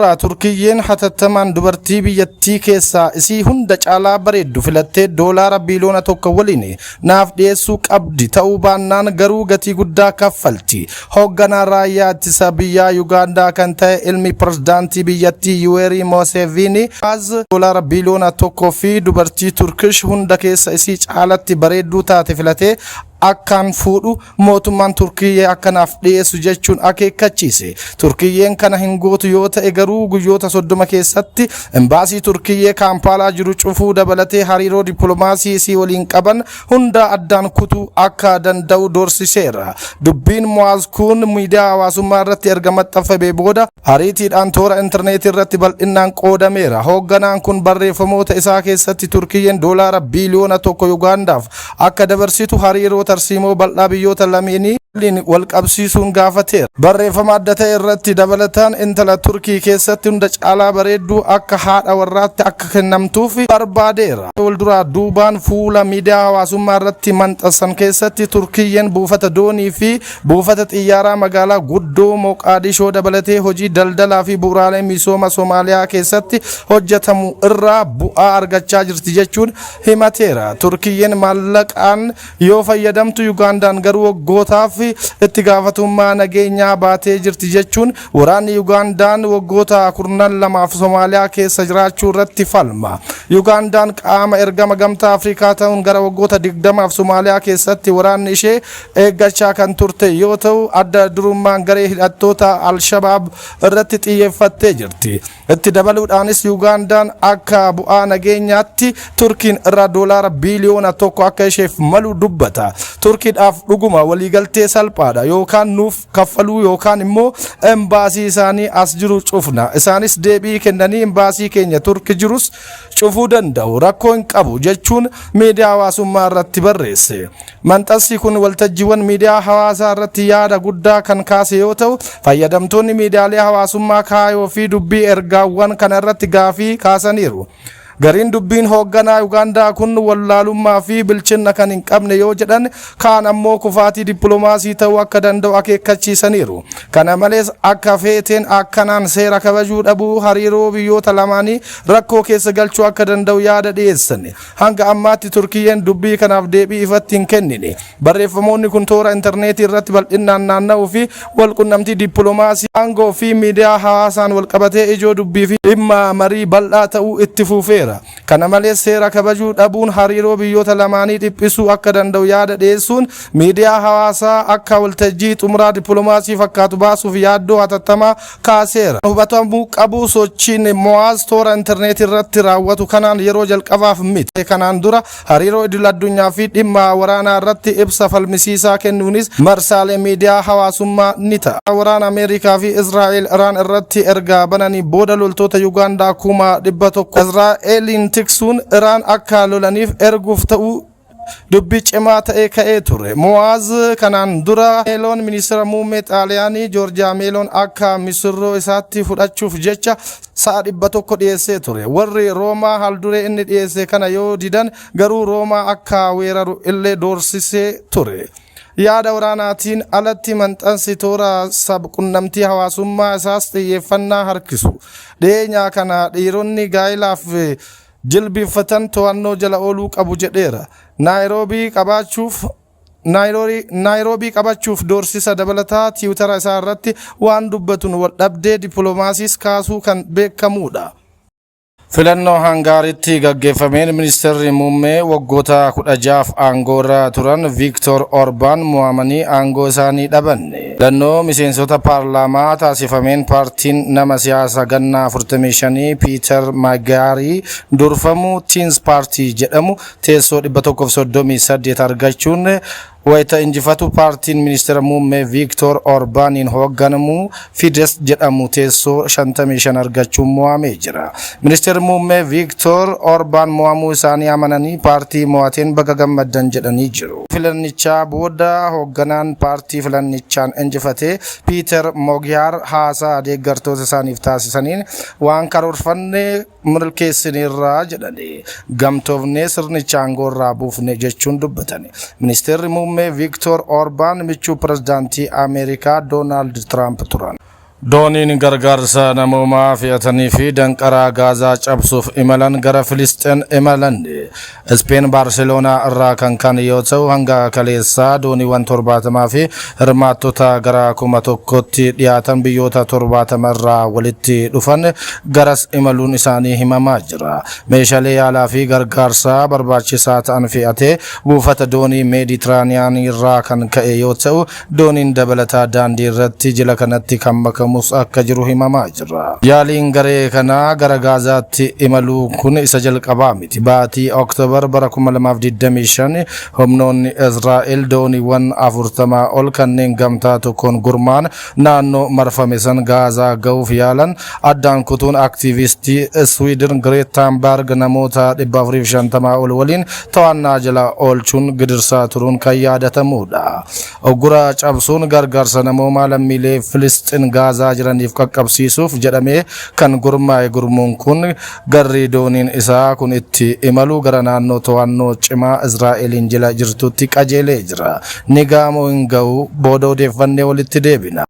Turkiyyeen hatattamaan dubartii biyyattii keessaa isii hunda caalaa bareeddu filattee doolaara biiliyoona 1 waliin naaf dhiyeessuu qabdi, ta'uu baannaan garuu gatii guddaa kaffalti. Hoogganaa raayyaa ittisa biyyaa Yugaandaa kan ta'e ilmi pirezidaantii biyyattii Yuweerii Mooseviini doolaara biiliyoona 1 fi dubartii Turkish hunda keessa isii caalatti bareedduu taate filatee akkaan fuudhu mootummaan Turkiyyee akkanaaf dhiyeessu jechuun akeekkachiise. Turkiyyeen kana hin gootu yoo ta'e garuu guyyoota 30 keessatti embaasii Turkiyyee Kaampaalaa jiru cufuu dabalatee hariiroo dippiloomaasii isii waliin qaban hunda addaan kutuu akka danda'u doorsiseera. Dubbiin Muwaaz kun miidiyaa hawaasummaa irratti erga maxxanfamee booda ariitiidhaan toora intarneetii irratti bal'inaan qoodameera. Hoogganaan kun barreeffamoota isaa keessatti Turkiyyeen doolaara biiliyoona 1 Yugaandaaf akka dabarsitu hariiroo tarsiimoo bal'aa biyyoota lameenii waliin wal qabsiisuun gaafateera. Barreeffama adda ta'e irratti dabalataan intala Turkii keessatti hunda caalaa bareedduu akka haadha warraatti akka kennamtuuf barbaadeera. Walduraa duubaan fuula miidiyaa hawaasummaa irratti maxxansan keessatti Turkiyyeen buufata doonii fi buufata xiyyaaraa magaalaa guddoo Moqaadishoo dabalatee hojii daldalaa fi bu'uuraalee misooma Somaaliyaa keessatti hojjetamu irraa bu'aa argachaa jirti jechuun himateera. Turkiyyeen maallaqaan yoo fayyadamtu, Yugaandaan garuu waggootaaf itti gaafatummaa nageenyaa baatee jirti jechuun waraanni Yugaandaan waggoota 12f Somaaliyaa keessa jiraachuu irratti falma. Yugaandaan qaama ergama Gamtaa Afrikaa ta'uun gara waggoota 20f Somaaliyaa keessatti waraanni ishee eeggachaa kan turte yoo ta'u, adda durummaan garee hidhattoota Al-Shabaab irratti xiyyeeffattee jirti. Itti dabaluudhaanis Yugaandaan akka bu'aa nageenyaatti Turkiin irraa doolaara biiliyoona 1 akka isheef malu dubbata. Turkiidhaaf dhuguma waliigaltee salphaadha: yookaan nuuf kaffaluu yookaan immoo embaasii isaanii as jiru cufna. Isaanis deebii kennanii embaasii keenya Turki jirus cufuu danda'u, rakkoo hin qabu jechuun miidiyaa hawaasummaa irratti barreesse. Maxxansi kun waltajjiiwwan miidiyaa hawaasaa irratti yaada guddaa kan kaase yoo ta'u, fayyadamtoonni miidiyaalee hawaasummaa kaayoo fi dubbii ergaawwan kana irratti gaafii kaasaniiru. Gariin dubbiin hoogganaa Ugaandaa kun wallaalummaa fi bilchinna kan hin qabne yoo jedhan, kaan ammoo kufaatii dippiloomaasii ta'uu akka danda'u akeekkachiisaniiru. Kana malees akka feeteen akkanaan seera kabajuu dhabuu hariiroo biyyoota lamaanii rakkoo keessa galchuu akka danda'u yaada dhiyeessan. Hanga ammaatti Turkiyyeen dubbii kanaaf deebii ifatti hin kennine. Barreeffamoonni kun toora intarneetii irratti bal'inaan naanna'uu fi walqunnamtii dippiloomaasii aangoo fi miidiyaa hawaasaan walqabatee ijoo dubbii fi dhimma marii bal'aa ta'uu itti fufeera. Kana malees seera kabajuu dhabuun hariiroo biyyoota lamaanii dhiphisuu akka danda'u yaada dhiyeessuun miidiyaa hawaasaa akka waltajjii xumuraa dippiloomaasii fakkaatu baasuuf yaaddoo hatattamaa kaaseera. Hubatamuu qabu, sochiin Mo'aaz toora intarneetii irratti raawwatu kanaan yeroo jalqabaaf miti. Kanaan dura hariiroo idil addunyaa fi dhimma waraanaa irratti ibsa falmisiisaa kennuunis marsaalee miidiyaa hawaasummaa ni ta'a. Waraana Ameerikaa fi Israa'el Iraan irratti erga bananii booda loltoota Yugaandaa 100,000 Israa'eliin tiksuun Iraan akka lolaniif erguuf ta'uu dubbii cimaa ta'ee ka'ee ture. Mo'aaz kanaan dura Meeloon, ministeera muummee Xaaliyaanii Joorjiyaa Meeloon, akka misirroo isaatti fudhachuuf jecha sa'a 100 dhiyeessee ture. Warri Roomaa haalduree inni dhiyeesse kana yoo didan garuu Roomaa akka weeraru illee doorsisee ture. Yaada waraanaatiin alatti maxxansi toora sabqunnamtii hawaasummaa isaas xiyyeeffannaa harkisu. Dhiyeenyaa kana dhiironni gaa'ilaaf jilbiiffatan to'annoo jala ooluu qabu jedheera. Naayiroobii qabachuuf doorsisa dabalataa Tiwutara isaa irratti waan dubbatuun wal dhabdee dippiloomaasiis kaasuu kan beekamudha. Filannoo Hangaaritti gaggeeffameen ministeerri muummee waggoota 16f aangoo irra turan Viiktor Orbaan mo'amanii aangoo isaanii dhaban. Filannoo miseensota paarlaamaa taasifameen paartiin nama siyaasaa gannaa 45 Piiter Maagiyaarii durfamu Tiins Paartii jedhamu teessoo 138 argachuun wayita injifatu, paartiin ministeera muummee Viiktor Orbaaniin hoogganamu Fides jedhamu teessoo 55 argachuun mo'amee jira. Ministeerri muummee Viiktor Orbaan mo'amuu isaanii amananii paartii mo'ateen baga gammaddan jedhanii jiru. Filannichaa booda hoogganaan paartii filannichaan injifate Piiter Mogiyaar haasaa deeggartoota isaaniif taasisaniin waan karoorfanne milkeessineerraa jedhani, gamtoofnee sirnicha aangoorraa buufne jechuun dubbatani. Ministeerri muummee Viiktor Orbaan michuu pirezidaantii Ameerikaa Doonaald Tiraamp turan. Dooniin gargaarsa namoomaa fe'atanii fi danqaraa Gaazaa cabsuuf imalan gara Filisxeen imalan. Ispeen Baarseloonaa irraa kan kan yoo ta'u, hanga kaleessaa dooniiwwan 70 fi hirmaattota gara 1000tti dhiyaatan biyyoota 70 irraa walitti dhufan garas imaluun isaanii himamaa jira. Meeshaalee yaalaa fi gargaarsaa barbaachisaa ta'an fe'atee buufata doonii Meeditiraaniyaanii irraa kan ka'e yoo ta'u, dooniin dabalataa daandii irratti jila kanatti kan makamus akka jiru himamaa jira. Yaaliin garee kanaa gara Gaazaatti imaluu kun isa jalqabaa miti. Baatii Oktoobar bara 2025 humnoonni Israa'el dooniiwwan 40 ol kanneen gamtaa tokkoon gurmaan naannoo marfame san Gaazaa ga'uuf yaalan addaan kutuun aktiivistii Swiidin Gireet Taanbaarg namoota 450 ol waliin to'annaa jala oolchuun gidirsaa turuun kan yaadatamudha. Uggura cabsuun gargaarsa namoomaa lammiilee Filisxin Gaazaa jiraniif qaqqabsiisuuf jedhamee kan gurmaa'e gurmuun kun, garri dooniin isaa kun itti imalu gara naannoo to'annoo cimaa Israa'eliin jala jirtutti qajeelee jira. Ni ga'amoo hin ga'u? Booda odeeffannee walitti deebina.